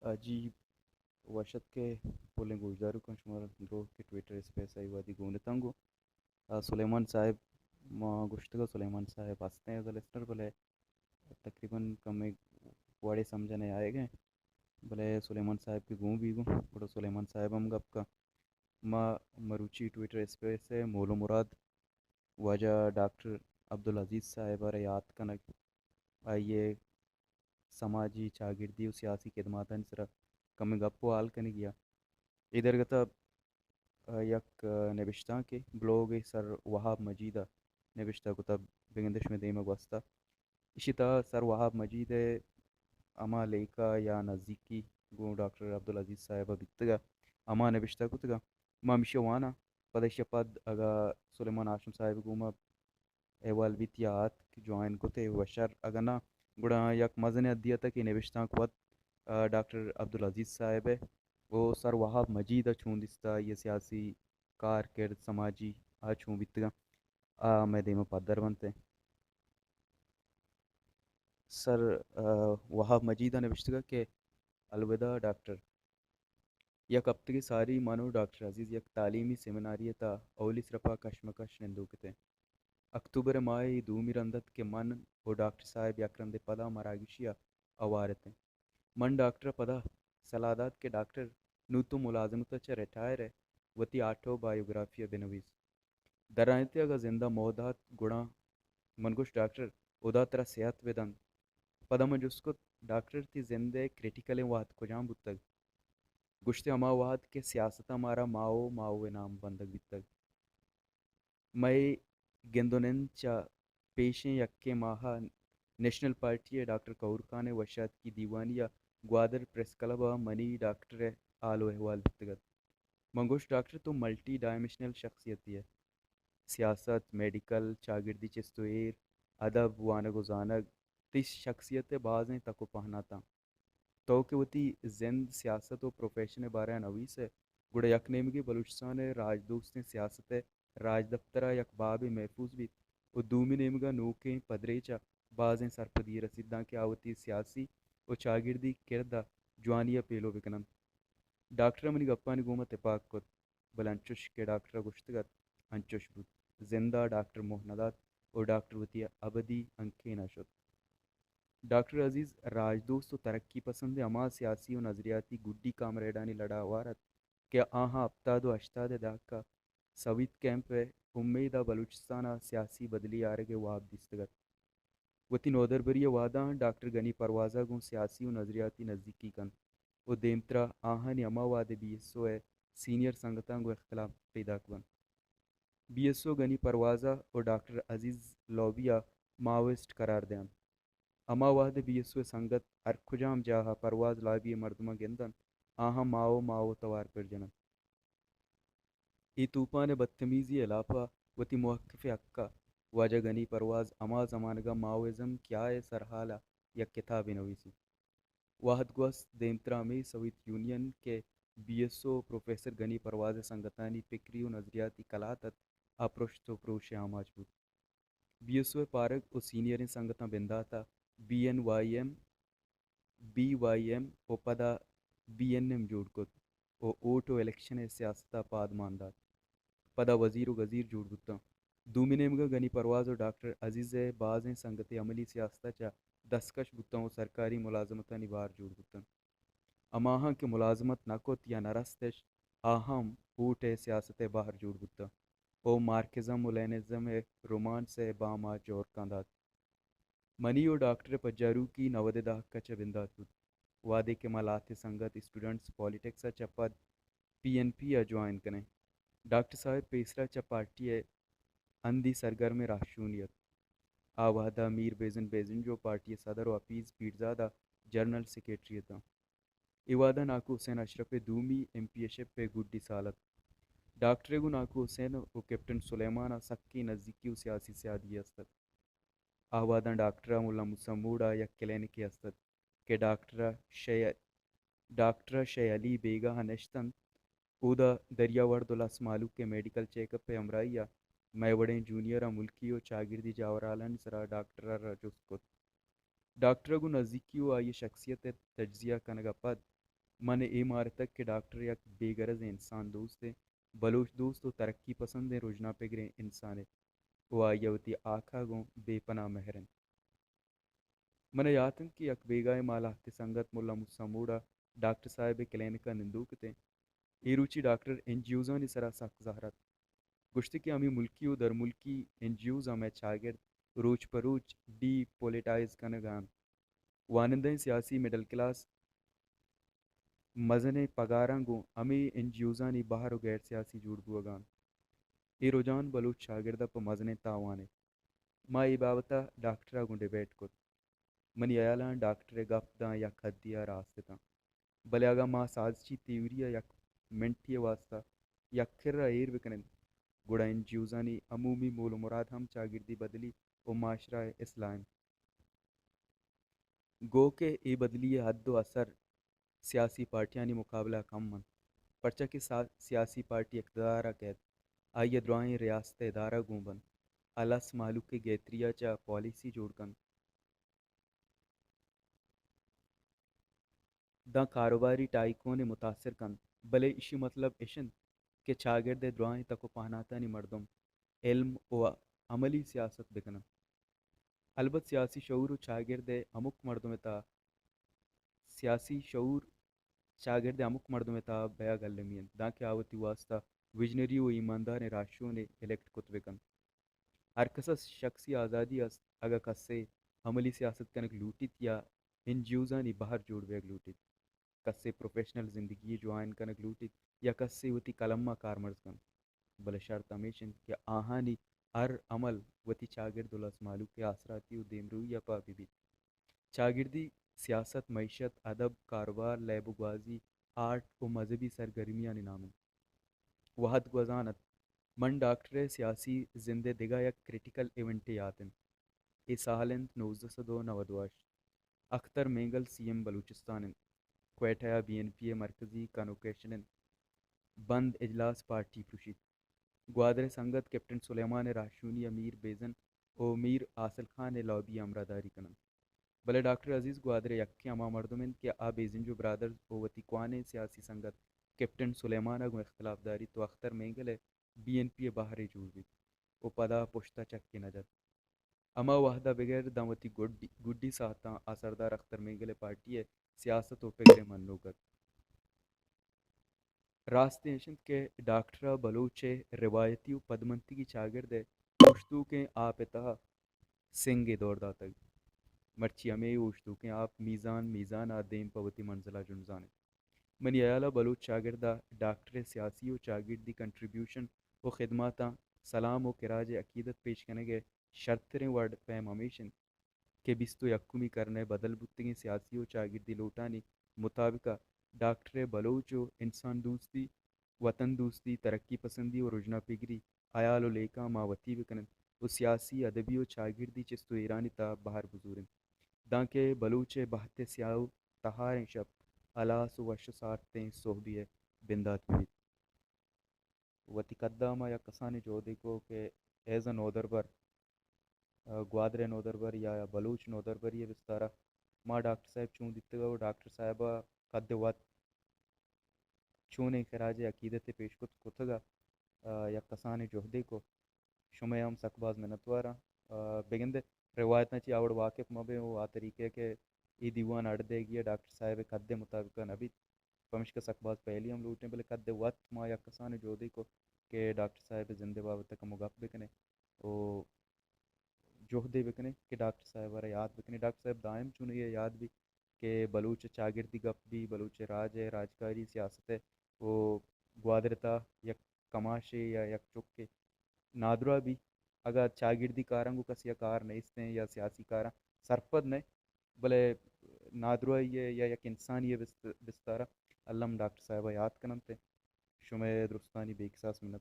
آ، جی، وش اتک ئے پلیں گوشداروکاں، شمارا درو کہ ٹویٹر اسپیس ءَ اے وھدی گون اتاں گوں۔ آ، سلیمان صاحب، ما گوشتگ سلیمان صاحب ہستیں ایز اے لسنر، بلے تقریباً کمے وڑے سمجھ ءَ نہ آیگ ءَ، بلے سلیمان صاحب کہ گون بیگ ءَ، گڑا سلیمان صاحب ہم گپ کن۔ ما مروچی ٹویٹر اسپیس ءِ مول ءُ مراد واجہ ڈاکٹر عبدالعزیز صاحب ءَ را یات کنگ، آئی ءِ سماجی، چاگردی ءُ سیاسی خدماتانی سرا کمے گپ ءُ ہال کنگی ءَ۔ اے درگت ءَ، آ، یک، آ، نبشتانکے بلوگے سر وہاب مجید ءَ نبشتہ کتگ، بگندے شمئے دیم ءَ گوستہ۔ ایشی تہا سر وہاب مجید ءِ ہما لیکہ یا نزیکی گوں ڈاکٹر عبدالعزیز صاحب ءَ بیتگ ءَ ہما نبشتہ کتگ ءَ۔ ما ہمیشی ءَ واناں، پدا ایشی ءَ پد اگاں سلیمان ہاشم صاحب ءَ گوں ما احوال بیت یا آتک جوائن کت ئے و شر، اگاں نہ گڑا یک مزنیں حدی ءَ تک اے نبشتانک وت، آ، ڈاکٹر عبدالعزیز صاحب ءِ و سر وہاب مجید ءَ چون دیستہ، آئی ءِ سیاسی کارکرد، سماجی، آ چون بیتگاں، آ مئے دیم ءَ پدر بنت۔ سر، آ، وہاب مجید ءَ نبشتگ کہ الوداع ڈاکٹر، یک ہپتگے ساری من و ڈاکٹر عزیز یک تعلیمی سیمیناری ءِ تہا اولی سرپا کشمکش نندوک اتیں۔ اکتوبر ءِ ماہ ءِ دومی رند ات کہ من و ڈاکٹر صاحب یک رندے پدا مراگشی ءَ ہوار اتیں۔ من ڈاکٹر ءَ پدا صلاح دات کہ ڈاکٹر، نوں تو ملازمت ءَ چہ ریٹائر ئے، وتی آٹو بایوگرافی ءَ بہ نویس۔ درائینت ئے اگاں زند ءَ موہ دات گڑا؟ من گوشت، ڈاکٹر، ہدا ترا صحت بہ دنت۔ پدا من جست کت، ڈاکٹر، تئی زند ءِ کریٹیکلیں وہد کجام بوتگ؟ گوشت ئے، ہما وہد کہ سیاست ءَ مارا ماہو، ماہو ءِ نام بندگ بیتگ۔ مئے گند ءُ نند چہ پیشیں یکیں ماہ ءَ نیشنل پارٹی ءِ ڈاکٹر کہور خان ءِ وشاتکی دیوانی ءَ گوادر پریس کلب ءَ منی ڈاکٹر ءِ حال ءُ احوال بیتگ ات۔ من گوشت، ڈاکٹر، تو ملٹی ڈائمنشنل شخصیتے ئے۔ سیاست، میڈیکل، چاگردی چست ءُ ایر، ادب، وانگ ءُ زانگ، تئی شخصیت ءِ بازیں تک ءُ پہناتاں۔ تو کہ وتی زند، سیاست ءُ پروفیشن ءِ بارہ ءَ نویس ئے، گڑا یک نیمگے بلوچستان ءِ راجدوستیں سیاست ءِ راجدپتر ءَ یک بابے محفوظ بیت ءُ دومی نیمگ ءَ نوکیں پدریچ ءَ بازیں سرپدی رسیت، دانکہ آ وتی سیاسی ءُ چاگردی کرد ءَ جوانی ءَ پیلو بکن انت۔ ڈاکٹر ءَ منی گپانی گوما تپاک کت، بلے انچش کہ ڈاکٹر ءَ گوشتگ ات، انچش بوت۔ زند ءَ ڈاکٹر موہ ندات ءُ ڈاکٹر وتی ابدی ہنکین ءَ شت۔ ڈاکٹر عزیز راجدوست ءُ ترقی پسندیں ہما سیاسی ءُ نظریاتی گڈی کامریڈانی لڑ ءَ ہوار ات کہ آہاں ہپتاد ءُ ہشتاد ءِ دہک ءَ سویت کیمپ ءِ امیت ءَ بلوچستان ءَ سیاسی بدلی آرگ ءِ واب دیستگ ات۔ وتی نودربری ءِ وہداں ڈاکٹر گنی پرواز ءَ گوں سیاسی ءُ نظریاتی نزیکی کنت ءُ دیمترا آہانی ہما وہد ءِ بی ایس او ءِ سینئر سنگتاں گوں اختلاف پیداک بنت۔ بی ایس او گنی پرواز ءَ ءُ ڈاکٹر عزیز لابی ءَ ماوئسٹ قرار دینت۔ ہما وہد ءَ بی ایس او ءِ سنگت ہر کجام جاہ ءَ پرواز لابی ءِ مردماں گند انت، آہاں ماہو ماہو توار پر جن انت۔ اے توپان ءِ بدتمیزی ءِ ہلاپ ءَ وتی موقف ءِ حق ءَ واجہ گنی پرواز ہما زمانگ ءَ ماوئزم کیا ءِ سرحال ءَ یک کتابے نویسی۔ وہد گوست، دیمترا ہمے سویت یونین کہ بی ایس او پروفیسر گنی پرواز ءِ سنگتانی فکری ءُ نظریاتی کلات ات، آ پرشت ءُ پروش ءِ آماچ بوت۔ بی ایس او ءِ پارگ ءُ سینئریں سنگتاں بندات ءَ B N Y M, B Y M ءُ پدا بی این ایم جوڑ کت ءُ ووٹ ءُ الیکشن ءِ سیاست ءَ پاد مان دات۔ پدا وزیر ءُ گزیر جوڑ بوتاں۔ دومی نیمگ ءَ گنی پرواز ءُ ڈاکٹر عزیز ءِ بازیں سنگتے عملی سیاست ءَ چہ دستکش بوتاں ءُ سرکاری ملازمتانی بہر جوڑ بوتاں۔ ہماہاں کہ ملازمت نہ کت یا نہ رستش، آ ہم ووٹ ءِ سیاست ءِ بہر جوڑ بوتاں ءُ مارکزم ءُ لینزم ءِ رومانس ءِ بام ءَ جورکاں دات۔ منی ءُ ڈاکٹر ءِ پجاروکی نود ءِ دہک ءَ چہ بندات بوت، وہدے کہ ما لہتے سنگت اسٹوڈنٹس پالیٹکس ءَ چہ پد پی این پی ءَ جوائن کنیں۔ ڈاکٹر صاحب پیسرا چہ پارٹی ءِ ہندی سرگرمیں راہشونی ات۔ آ وہد ءَ میر بیزن بیزنجو پارٹی ءِ صدر ءُ حفیظ پیرزادہ جنرل سیکرٹری اتاں۔ اے وہد ءَ ناکو حسین اشرف ءِ دومی ایم پی ءِ شپ ءِ گڈی سال ات۔ ڈاکٹر ءِ گوں ناکو حسین ءُ کیپٹن سلیمان ءَ سکیں نزیکی ءُ سیاسی سیادی است ات۔ آ وہداں ڈاکٹر ءَ ملا موسی موڑ ءَ یک کلینکے است ات کہ ڈاکٹر ءَ شے، ڈاکٹر ءَ شے علی بیگاہ ءَ نشت انت۔ اودا دریا وڑ دو لس مہلوک ءِ میڈیکل چیک اپ ءِ ہمراہی ءَ مئے وڑیں جونیئر ءَ ملکی ءُ چاگردی جاورھالانی سرا ڈاکٹر ءَ را جست کت۔ ڈاکٹر ءَ گوں نزیکی ءُ آئی ءِ شخصیت ءِ تجزیہ کنگ ءَ پد من اے مارتگ کہ ڈاکٹر یک بے غرضیں انسان دوستیں، بلوچ دوست و ترقی پسندیں رژنا پگریں انسانے و آئی ء وتی ہاک ء گوں بے پناہ مہر انت۔ من ء یات انت کہ یک بیگاہے ما لہتے سنگت ملا موسی موڑ ء ڈاکٹر صاحب ء کلینک ء نندوک اتیں۔ اے روچی ڈاکٹر این جی اوزانی سرا سک زہر ات۔ گوشتی کہ ہمے ملکی و درملکی این جی اوزاں مئے چاگرد روچ پہ روچ ڈی پولیٹائز کنگ ء انت۔ وانندہیں سیاسی مڈل کلاس مزنیں پگاراں گوں ہمے این جی اوزانی بہر و غیر سیاسی جوڑ بوگ ء انت۔ اے رجحان بلوچ چاگرد ء پہ مزنیں تاوانے۔ ما اے بابت ء ڈاکٹر ء گوں ڈیبیٹ کت۔ منی ہیالاں ڈاکٹر ء گپ داں یک حدے ء راست اتاں، بلے اگاں ما سازشی تھیوری ء یک منٹے ء واستہ یک کر ء ایر بکنیں، گڑا این جی اوزانی عمومی مول و مراد ہم چاگردی بدلی و معاشرہ ء اصلاح انت۔ گو کہ اے بدلی ء حد و اثر سیاسی پارٹیانی مقابلہ ء کم انت، پرچا کہ سا-، سیاسی پارٹی اقتدار ء کیت، آئی ء دراہیں ریاست ء ادارہ گون بنت، ء لس مہلوک ء گہتری ء چہ پالیسی جوڑ کنت، داں کاروباری ٹائیکون ء متاثر کنت، بلے ایشی مطلب اش انت کہ چاگرد ء دراہیں تک و پہناتانی مردم علم و عملی سیاست بکننت۔ البت سیاسی شعور و چاگرد ء ہمک مردم ء تہا، سیاسی شعور چاگرد ء ہمک مردم ء تہا بیگ المی انت، دانکہ آ وتی واستہ وژنری و ایمانداریں راہشونے الیکٹ کت بہ کنت۔ ہر کس ء شخصی آزادی است، اگاں کسے عملی سیاست کنگ لوٹیت یا این جی اوزانی بہر جوڑ بیگ لوٹیت، کسے پروفیشنل زندگی جوائن کنگ لوٹیت یا کسے وتی قلم ء کارمرز کنت، بلے شرط ہمیش انت کہ آہانی ہر عمل وتی چاگرد و لس مہلوک ء آسراتی و دیمروی ء پہ بہ بیت۔ چاگردی سیاست، معیشت، ادب، کاروبار، لیب و گوازی، آرٹ و مذہبی سرگرمیانی نام انت۔ وہد گوزان ات۔ من ڈاکٹر ء سیاسی زند ء دگہ یک کریٹیکل ایونٹے یات انت۔ اے سال انت نوزدہ سد و نود و ہشت۔ اختر مینگل سی ایم بلوچستان انت۔ کوئٹہ ء بی این پی ء مرکزی کنوکیشن انت۔ بند اجلاس پارٹی پروشیت۔ گوادر ء سنگت کیپٹن سلیمان ء راہشونی ء میر بیزن و میر حاصل خان ء لابی ء ہمراہداری کننت۔ بلے ڈاکٹر عزیز گوادر ء یکیں ہما مردم انت کہ آ بیزنجو برادرز و وتی کوانیں سیاسی سنگت کیپٹن سلیمان ء گوں اختلاف داریت و اختر مینگل ء بی این پی ء بہرے جوڑ بیت و پدا پشت ء چکے نہ جت۔ ہما وہد ء بگر داں وتی گڈی، گڈی ساہتاں آ سردار اختر مینگل ء پارٹی ء سیاست و پگر ء منوک ات۔ راستی اش انت کہ ڈاکٹر ء بلوچ ء روایتی و پدمنتگی چاگرد ء اوشتوکیں آپ ء تہا سنگے دور داتگ۔ مرچی ہمے اوشتوکیں آپ میزان میزان ء دیم پہ وتی منزل ء جنزان انت۔ منی ہیال ء بلوچ چاگرد ء ڈاکٹر ء سیاسی و چاگردی کنٹریبیوشن و خدماتاں سلام و کراج ء عقیدت پیش کنگ ء شرتریں وڑ پیم ہمیش انت کہ بیست و یکمی کرن ء بدل بوتگیں سیاسی و چاگردی لوٹانی مطابق ء ڈاکٹر ء بلوچ و انسان دوستی، وطن دوستی، ترقی پسندی و رژنا پگری ہیال و لیکاں ما وتی بکننت و سیاسی، ادبی و چاگردی چست و ایرانی تہا بہر بزورنت، دانکہ بلوچ ء بہت ء سیاہ و تہاریں شپ ہلاس و وش و سارتیں سہبی ء بندات بہ بیت۔ وتی قد ء ما یک کسانیں جہدے کو کہ ایز ا نودربر، ء، گوادر ء نودربر یا بلوچ نودربری ء بستار ء ما ڈاکٹر صاحب چون دیتگ ء ڈاکٹر صاحب ء قد ء وت چونیں خراج عقیدت ء پیش کت کتگ ء، ء، یک کسانیں جہدے کو۔ شمئے ہم سک باز منتوار آں۔ ء، بگندے روایتاں چی آ وڑ واقف مہ بیں و آ طریقے کہ اے دیوان اڈ دیگی ء ڈاکٹر صاحب ء قد ء مطابق ء نہ بیت۔ پمشکا سک باز پہلی ہم لوٹیں، بلے قد ء وت ما یک کسانیں جہدے کو کہ ڈاکٹر صاحب ء زند ء بابت ء کمو گپ بکنیں و جہدے بکنیں کہ ڈاکٹر صاحب ء را یاد بکنیں۔ ڈاکٹر صاحب دائم چونی ء یاد بی کہ بلوچ ء چاگردی گپ بی، بلوچ ء راج ء راجکاری سیاست ء و گوادر ء تہا یک کماشے یا یک چکے نادراہ بی، اگاں چاگردی کاراں گوں کسی ء کار نیستیں یا سیاسی کاراں سرپد نہ، بلے نادراہی ء یا یک انسانی ء بست-، بستار ء الم ڈاکٹر صاحب ء یات کننت ء شمئے درستانی بے کساس منت